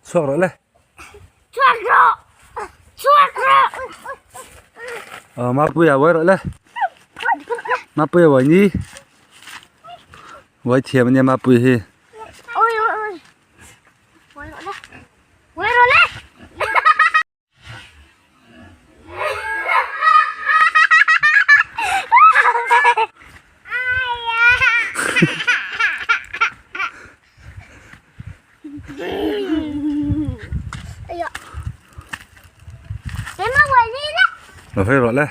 Chhuak rawh le. Chhuak rawh. Chhuak rawh. Ờ, Mapuia uai rawh le. Mapuia uai ni. Uai thiam ania Mapui hi. Ôi ôi ôi. Uai rawh le. Uai rawh le. Lo hawi rawh le.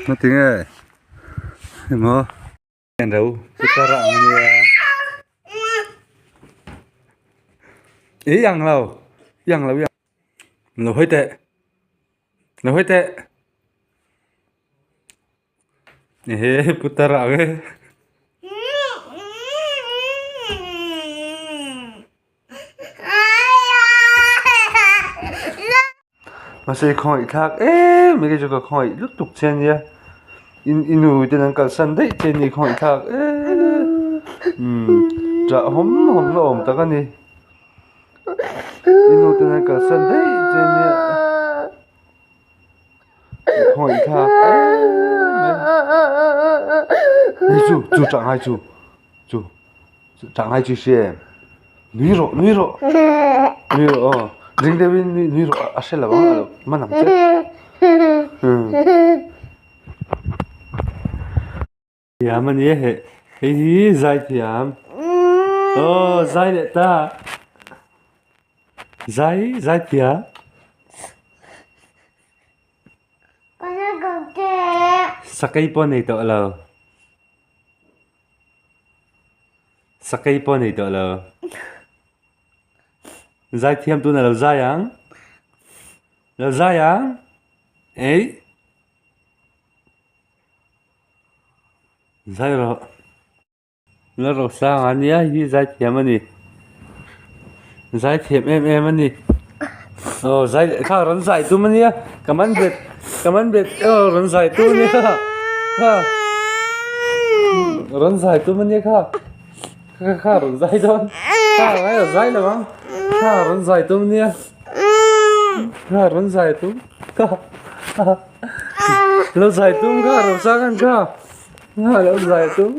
Nga tinge emaw en ro putar ang ania. Ý ang lo, yang lo yang. Lo hawi teh. Lo hawi teh. Ehe putar ang e. Mahse i khawngaih thlak em mai kei chu ka khawngaih lutuk che ania in i nu ten an kalsan daih che ania i khawngaih thlak em umm ṭah hawm hawm na awm tak a ni i nu ten an kalsan daih che ania i khawngaih thlak em mai hei chu chu ṭah ngai chu chu ṭah ngai chu i hria em. Nui rawh nui rawh nui rawh aw ring deuhin nui nui rawh a hre lo ang a lo man ang che umm thiam a ni e heh hei hi zai thiam aw zai leh ta zai zai thiam. Sakei pawh nei tawh lo. Sakei pawh nei tawh lo. Zaithiam tuna lo zai ang. Lo zai ang. Ei. Zai rawh. La ro sang a nia hi zaithiam a ni. Zaithiam em em a ni. Aw zai kha rawn zai tum a nia. Ka man bet ka man bet aw rawn zai tum a nia kha. Rawn zai tum a nia kha. Kha kha rawn zai dawn. Kha ngai a zai lo ang. Kha rawn zai tum a nia. Kha rawn zai tum. Kha lo zai tum kha rawn sang an kha. Kha lo zai tum.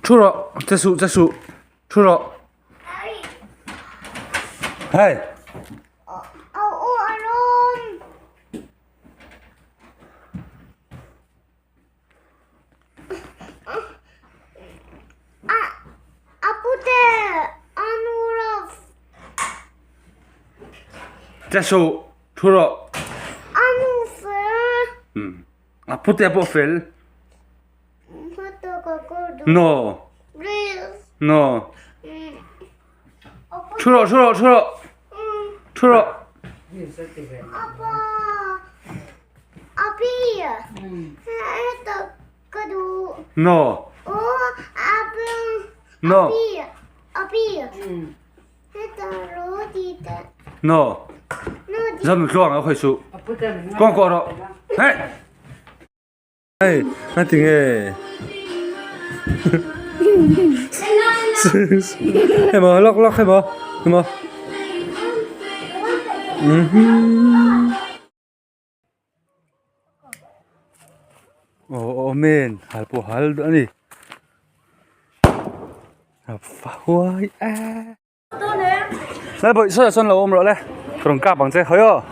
Thu rawh che suh che suh thu rawh hei che suh thu rawh a pute pawh fel. No. No. Thu rawh, thu rawh, thu rawh. Thu rawh. No. No. No. Zam tluang a khoi su. Kong ko rawh. Hey. Hei a ti nge hei maw lawk lawk hei maw hei maw aw aw men hal pawh hal duh a ni a fa huai e. Lalbawih sawi ah sawn lo awm rawh le ka rawn kap ang che hawi aw.